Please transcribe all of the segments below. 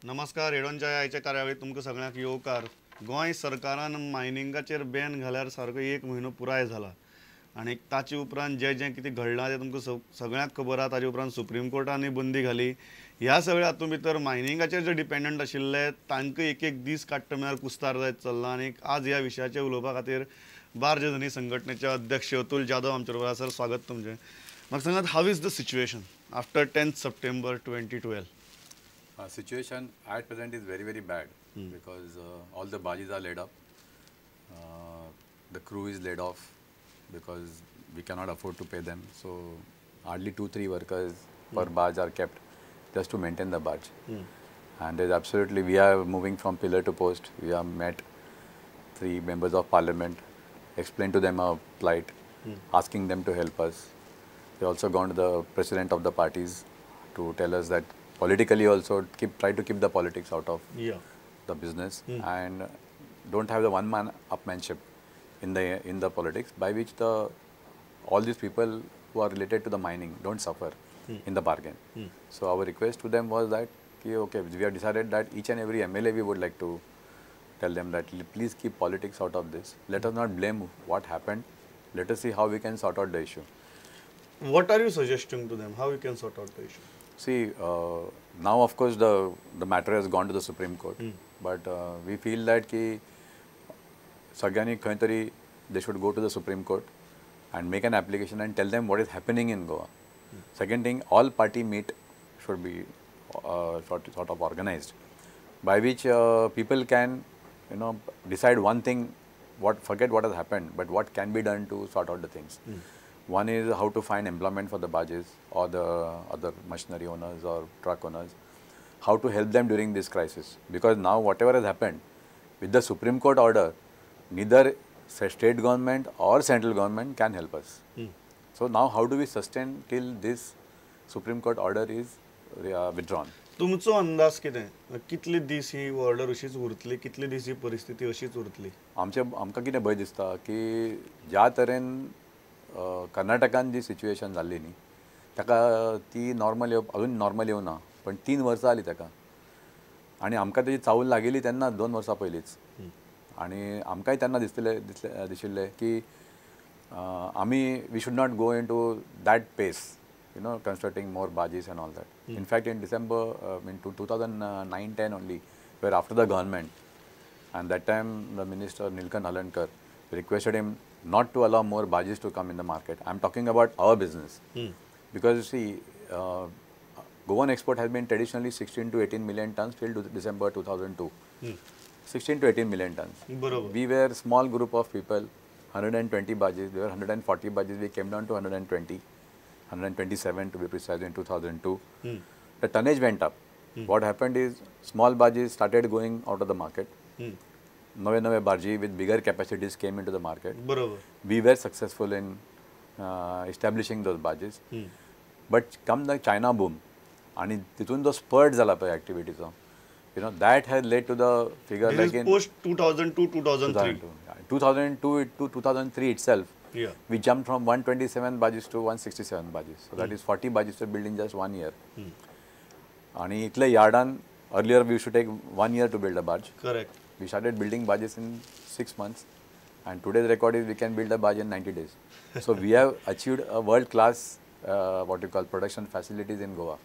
नमस्कार, हेडोनच्या आयच्या कार्यावळीत तुमकां सगळ्यांक येवकार. गोंय सरकारान मायनिंगाचेर बॅन घाल्यार सारको एक म्हयनो पुराय जाला आनी ताचे उपरांत जें जें कितें घडलां तें तुमकां सगळ्यांक खबर आसा. ताचे उपरांत सुप्रीम कोर्टानूय बंदी घाली. ह्या सगळ्या हातूंत भितर मायनिंगाचेर जे डिपेंडंट आशिल्ले तांकां एक एक दीस काडटा म्हळ्यार कुस्तार जायत चल्लां. आनी आज ह्या विशयाचेर उलोवपा खातीर बार्ज धनी संघटनेचे अध्यक्ष अतुल जाधव आमचे बरोबर. सर, स्वागत तुमचें. म्हाका सांगात, how is the situation after 10th September 2012? Situation at present is very very bad because all the barges are laid up, the crew is laid off because we cannot afford to pay them. So hardly 2-3 workers per barge are kept just to maintain the barge. And there's absolutely, we are moving from pillar to post. We have met 3 members of parliament, explained to them our plight, asking them to help us. They also gone to the president of the parties to tell us that politically also try to keep the politics out of the business and don't have the one man upmanship in the politics, by which the all these people who are related to the mining don't suffer in the bargain. So our request to them was that okay, we have decided that each and every MLA we would like to tell them that please keep politics out of this. Let us not blame what happened. Let us see how we can sort out the issue. What are you suggesting to them? How you can sort out the issue? See, now of course the matter has gone to the Supreme Court, but we feel that ki सगळ्यांनी खंय तरी they should go to the Supreme Court and make an application and tell them what is happening in Goa. Second thing, all party meet should be sort of organized, by which people can, you know, decide one thing, what forget what has happened, but what can be done to sort out the things. One is how to find employment for the barges or the other machinery owners or truck owners, how to help them during this crisis. Because now whatever has happened, with the Supreme Court order, neither state government or central government can help us. So now how do we sustain till this Supreme Court order is withdrawn? तुमचो अंदाज कितें, कितले दीस ही order अशीच उरतली, कितले दीस ही परिस्थिती अशीच उरतली? आमकां कितें भंय दिसता की ज्या तरेन कर्नाटकान जी सिच्युएशन जाल्ली न्ही, ताका ती नॉर्मल येवप अजून नॉर्मल येवना, पण 3 वर्सां जालीं ताका आनी आमकां तेजी चावल लागिल्ली तेन्ना 2 वर्सां पयलींच. आनी आमकांय तेन्ना दिशिल्लें की आमी we should not go into that pace, you know, constructing more barges and all that. In fact in December in 2009-10 only, where after the government, and that time the minister Nilkanth Halarnkar requested him not to allow more barges to come in the market. I am talking about our business. Because you see, Goan export has been traditionally 16 to 18 million tons till December 2002. 16 to 18 million tons. Barobar. We were small group of people, 120 barges, there were 140 barges, we came down to 120, 127 to be precise in 2002. The tonnage went up. What happened is, small barges started going out of the market. Nave nave barji with bigger capacities came into the market. Barobar. We were successful in establishing those barges. But come the China boom, and titun जो spurt जाला पळय activity चो, you know, that has led to the figure this like is in post 2002, 2003. 2002 to 2003 itself, we jumped from 127 barges to 167 barges. So that is 40 barges to build in just 1 year. आणि इतले यार्डान earlier we used to take 1 year to build a barge. Correct. We started building barges in 6 months, and today's record is we can build a barge in 90 days. So we have achieved a world class what you call production facilities in Goa.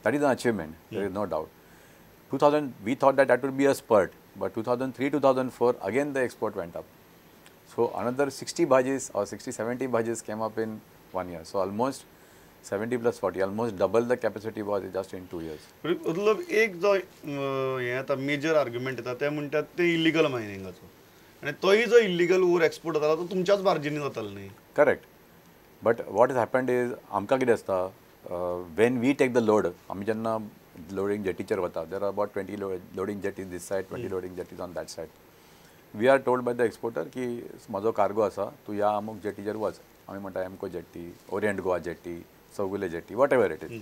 That is an achievement, there is no doubt. 2000, we thought that that would be a spurt, but 2003, 2004, again the export went up. So another 60 barges or 60, 70 barges came up in 1 year. So almost 70 plus 40, almost double the capacity was just in 2 years. मतलब एक जो हे आता major argument येता ते म्हणटात ते illegal मायनिंगाचो, आनी तोय जो इलिगल ओर एक्सपोर्ट जातालो तो तुमच्याच बार्जींनी जातालो न्ही? Correct. But what has happened is, आमकां कितें आसता, when we take the load, आमी जेन्ना लोडींग जेटीचेर वता, there are about 20 loading jetties this side, 20 loading jetties on that side. We are told by the exporter की म्हजो कार्गो आसा, तूं ह्या अमूक जेटीचेर वच. आमी म्हणटा Emco jetty, Orient Goa jetty, Chowgule jetty, whatever it is.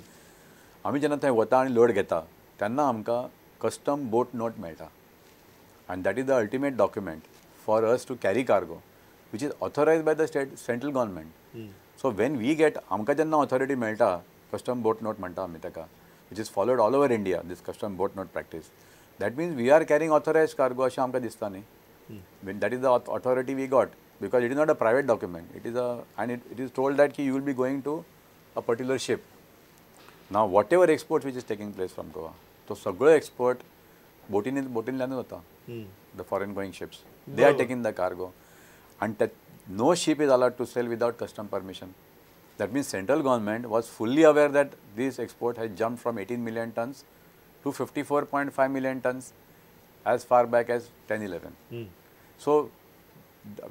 आमी जेन्ना थंय वता आनी लोड घेता तेन्ना आमकां कस्टम बोट नोट मेळटा, and that is the ultimate document for us to carry cargo, which is authorised by the state central government. So when we get, आमकां जेन्ना ऑथॉरिटी मेळटा, कस्टम बोट नोट म्हणटा आमी ताका, which is followed all over India, this custom boat note practice. That means we are carrying authorized cargo अशें आमकां दिसता न्ही. That is the authority we got, because it is not a private document. It is a, and it is told that ki you will be going to a particular ship. Now whatever export which is taking place from Goa, तो सगळो export बोटींतल्यानूच वता. The foreign going ships, they are taking the cargo, and that no ship is allowed to sail without custom permission. That means central government was fully aware that this export has jumped from 18 million tons to 54.5 million tons as far back as 10-11. So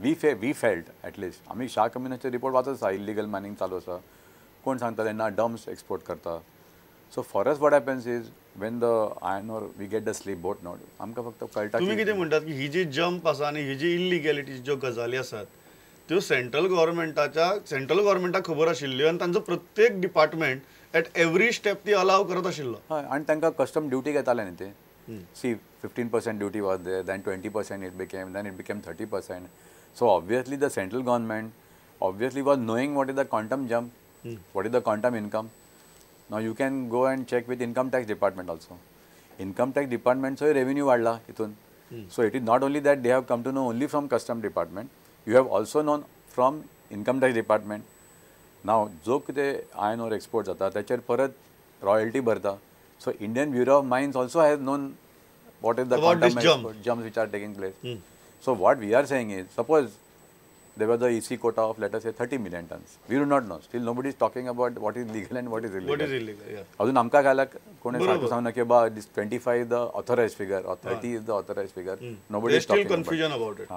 we felt at least, आमी Shah कम्युनिस्टचे report वाचत आसा, illegal mining चालू आसा, कोण सांगताले ना dumps export करता. So for us what happens is when the iron ore we get the slip boat note, आमकां फक्त कळटा. तुमी कितें म्हणटात की ही जी जंप आसा आनी ही जी इलिगॅलिटी ज्यो गजाली आसात त्यो सेंट्रल गव्हर्मेंटाक खबर आशिल्ल्यो आनी तांचो प्रत्येक डिपार्टमेंट एट एवरी स्टेप ती अलाव करत आशिल्लो. हय, आनी तांकां कस्टम ड्युटी घेताले न्ही ते. See, 15% duty was there, then 20% it became, then it became 30%. So obviously the central government obviously was knowing what is the quantum jump, what is the quantum income. Now you can go and check with income tax department also. Income tax department चोय revenue वाडला हितून. So it is not only that they have come to know only from custom department, you have also known from income tax department. Now जो कितें iron ओर export जाता ताचेर परत royalty भरता. So Indian Bureau of Mines also has known what is the quantum export jumps which are taking place. So what we are saying is, suppose there was a EC quota of, let us say, 30 million tons. We do not know. Still nobody is talking about what is legal and what is illegal. What is illegal, yeah. अजून आमकां घाला कोणी सारकें सांगना की बा this 25 is the authorized figure or 30 is the authorized figure. Nobody is talking still confusion about it.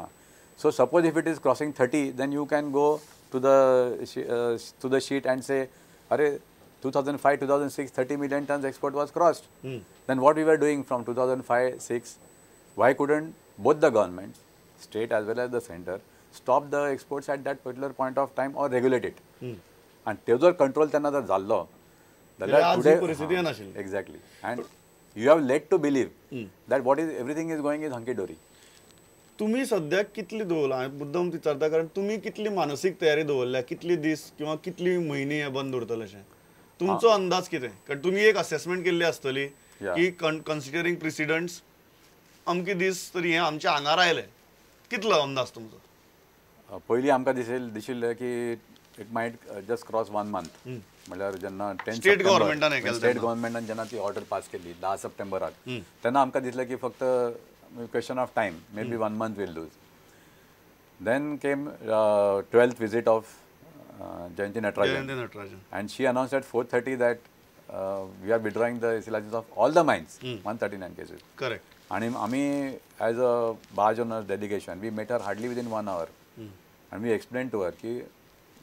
So suppose if it is crossing 30, then you can go to the sheet and say, Arey, 2005, 2006, 30 million tons export was crossed. Then what we were doing from 2005, 6, why couldn't both the governments, state as well as the center, stop the exports at that particular point of time or regulate it? And ते जर control त्यांना जर जाल्लो जाल्यार today, exactly. And you have led to believe that what is everything is going is hunky dory. तुम्ही सद्याक कितली दवरला, हांवें मुद्दम विचारता कारण तुम्ही कितली मानसीक तयारी दवरल्या, कितली दीस किंवा कितली म्हयने हे बंद उरतले अशें तुमचो अंदाज कितें? कारण तुमी एक असेसमेंट केल्ली आसतली की कन्सिडरींग प्रिसिडंट्स अमके दीस तरी हें आमच्या आंगार आयलें, कितलो अंदाज तुमचो? पयलीं आमकां दिशिल्लें की it might just cross 1 month. म्हणल्यार जेन्ना 10 स्टेट गव्हर्मेंटान स्टेट गव्हर्मेंटान जेन्ना ती ऑर्डर पास केली 10 सप्टेंबराक, तेन्ना आमकां दिसलें की फक्त question of time, maybe 1 month will lose. Then came 12th visit of Jayanti Natarajan, and she announced at 4:30 that we are withdrawing the license of all the mines, 139 cases. Correct. And आमी as a barge owners delegation, we met her hardly within 1 hour. And we explained to her की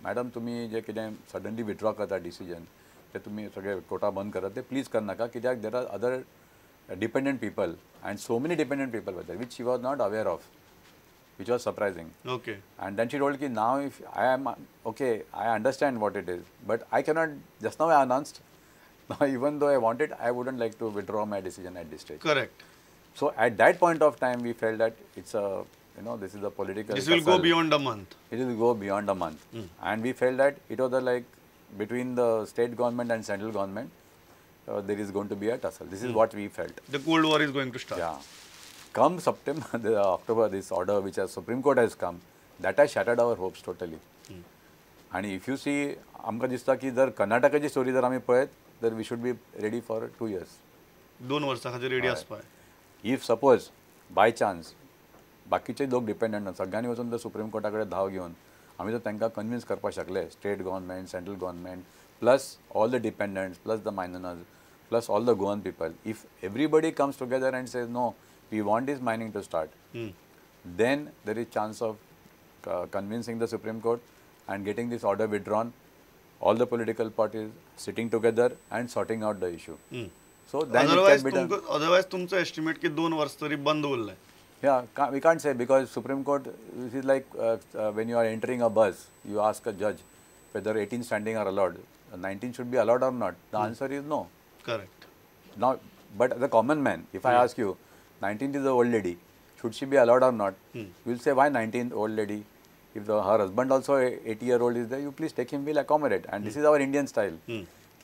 madam तुम्ही जे कितें suddenly withdraw करता decision, ते तुम्ही सगळे कोटा बंद करता ते प्लीज करनाका, कित्याक there are other dependent people and so many dependent people were there which she was not aware of, which was surprising. Okay. And then she told ki now if I am okay, I understand what it is, but I cannot, just now I announced, now even though I want it, I wouldn't like to withdraw my decision at this stage. Correct. So at that point of time we felt that it's a, you know, this is a political This will go beyond a month. It will go beyond a month. And we felt that it was a, like between the state government and central government, there is going to be a tussle. This is what we felt. The Cold War is going to start. Yeah. Come September, the October, this order which has Supreme Court has come, that has shattered our hopes totally. And if you see, आमकां दिसता की जर कर्नाटकाची story जर आमी पळयत तर we should be ready for 2 years. 2 वर्सां खातीर रेडी आसपाक. If suppose by chance बाकीचे लोक डिपेंडंट सगळ्यांनी वचून जर सुप्रीम कोर्टा कडेन धांव घेवन आमी जर तांकां कन्विन्स करपाक शकले, state government, central government, plus all the dependents, plus the miners, plus all the Goan people, if everybody comes together and says no, we want this mining to start, then there is chance of convincing the Supreme Court and getting this order withdrawn, all the political parties sitting together and sorting out the issue. So then otherwise, it can be done. Otherwise, तुमचं estimate की 2 वर्ष तरी बंद उरले. Yeah, we can't say, because Supreme Court, this is like when you are entering a bus, you ask a judge whether 18 standing are allowed, 19 should be allowed or not. The answer is no. Correct. Now, but the common man, if I ask you, 19 is the old lady, should she be allowed or not? You will say, why 19 old lady? If her husband also 80-year-old is there, you please take him, we'll accommodate. And this is our Indian style.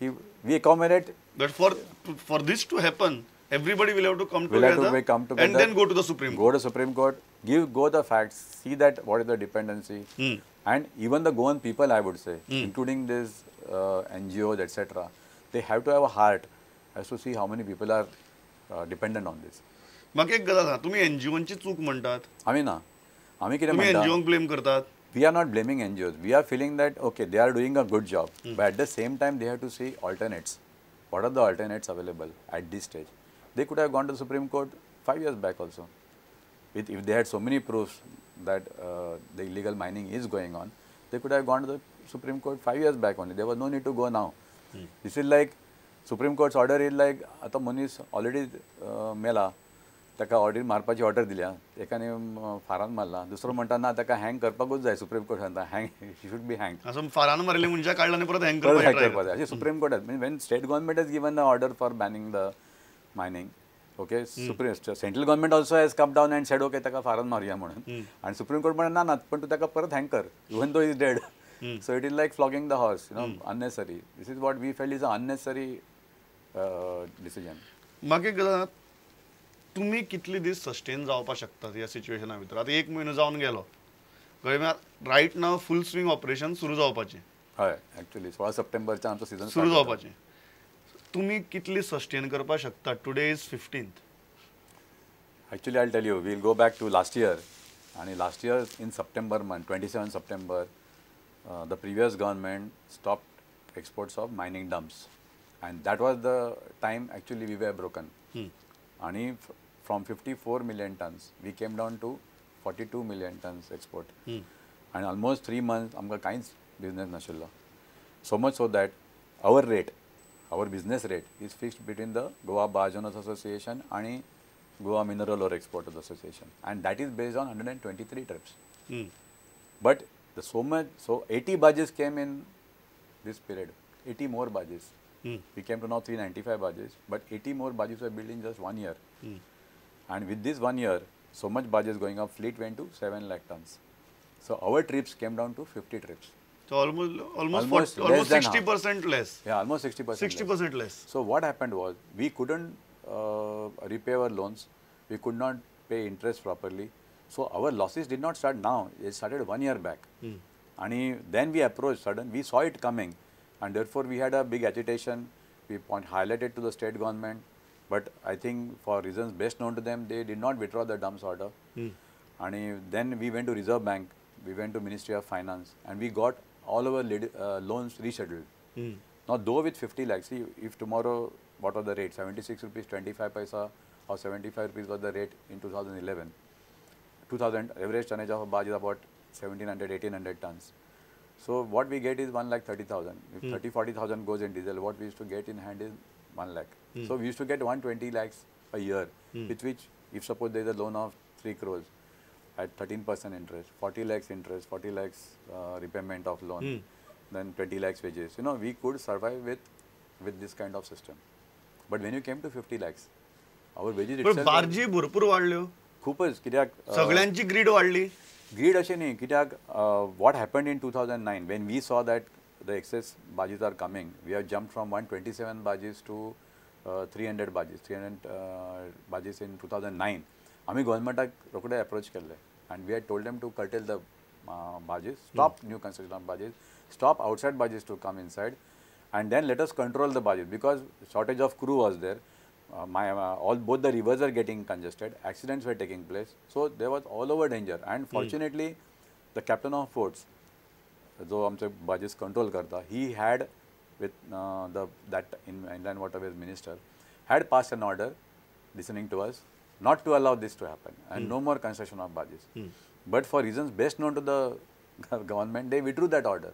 की we accommodate. But for this to happen, everybody will have to come together and then go to the Supreme Court. Go to Supreme Court, go the facts, see that what is the dependency, and even the Goan people, I would say, including this NGOs, etc., they have to have a heart as to see how many people are dependent on this. म्हाका एक गजाल सांग, तुमी एनजीओंची चूक म्हणटात? आमी ना, आमी कितें म्हणटा, एनजीओंक ब्लेम करतात? We are not blaming NGOs. We are feeling that okay, they are doing a good job, but at the same time they have to see alternates. What are the alternates available at this stage? They could have gone to the Supreme Court 5 years back also. If they had so many proofs that the illegal mining is going on, they could have gone to the Supreme Court 5 years back only. There was no need to go now. This is like Supreme Court's order is like आता मनीस already मेला, ताका order मारपाची order दिल्या, एकाने फारान मारला, दुसरो म्हणटा ना ताका हँग करपाकूच जाय, सुप्रीम कोर्ट सांगता hang, he should be hang. असं फारान मारिल्ले मनशाक काडला आनी परत हँग करपाक जाय अशें सुप्रीम कोर्टात. When state government has given the order for banning the mining, okay, supreme central government also has come down and said okay ताका फारान मारुया म्हणून, आनी सुप्रीम कोर्ट म्हणा ना ना पण तूं ताका परत हँग कर even though is dead. So it is like flogging the horse, you know, unnecessary. This is what we felt is a unnecessary decision. म्हाका एक गजाल, तुमी कितले दीस सस्टेन जावपाक शकतात ह्या सिच्युएशना भितर? आतां एक म्हयनो जावन गेलो, कळ्ळें? Right now full swing operation सुरू जावपाचें. हय, एक्चुअली 16 सप्टेंबरच्यान आमचो सिजन सुरू जावपाचें. तुमी कितली सस्टेन करपाक शकता? Today is 15th. Actually I tell you, we'll go back to last year. आनी last year in September month, 27 September, the previous government stopped exports of mining dumps, and that was the time actually we were broken. आनी from 54 million tons we came down to 42 million tons export. And almost 3 months आमकां कांयच business नाशिल्लो. So much so that our rate, our business rate is fixed between the Goa Barge Owners Association आणि Goa Mineral Ore Exporters Association, and that is based on 123 trips. But the so much, so 80 barges came in this period, 80 more barges. We came to now 395 barges, but 80 more barges were built in just 1 year. And with this 1 year, so much barges going up, fleet went to 7 lakh tons. So our trips came down to 50 trips. So almost 60% less. Yeah, almost 60% 60% less. So what happened was, we couldn't repay our loans, we could not pay interest properly. So our losses did not start now, it started 1 year back. And then we approached sudden, we saw it coming, and therefore we had a big agitation. We highlighted to the state government, but I think for reasons best known to them, they did not withdraw the dumps order. And then we went to Reserve Bank, we went to Ministry of Finance, and we got all our loans rescheduled. Now though with 50 lakhs, see if tomorrow, what was the rate? 76 rupees 25 paisa or 75 rupees was the rate in 2011. 2000 average tonnage of a barge is about 1700, 1800 tons. So what we get is 1,30,000. If 30-40,000 goes in diesel, what we used to get in hand is 1 lakh. So we used to get 120 lakhs a year, with which if suppose there is a loan of 3 crores at 13% interest, 40 lakhs interest, 40 lakhs repayment of loan, then 20 lakhs wages. You know, we could survive with this kind of system. But when you came to 50 lakhs, our wages itself... बार्जी भरपूर वाढल्यो. खूपच, कित्याक सगळ्यांची grid वाढली. Grid अशें न्ही, कित्याक what happened in 2009 when we saw that the excess barges are coming, we have jumped from 127 barges to 300 barges, 300 barges in 2009. आमी गव्हर्नमेंटाक रोखडे एप्रोच केल्ले and we had told them to curtail the barges, stop new construction of barges, stop outside barges to come inside, and then let us control the barges, because shortage of crew was there. Both the rivers were getting congested, accidents were taking place, so there was all over danger. And fortunately, the captain of forts, जो आमचे barges control करता, he had with that inland waterways minister had passed an order, listening to us, not to allow this to happen and no more construction of barges. But for reasons best known to the government, they withdrew that order.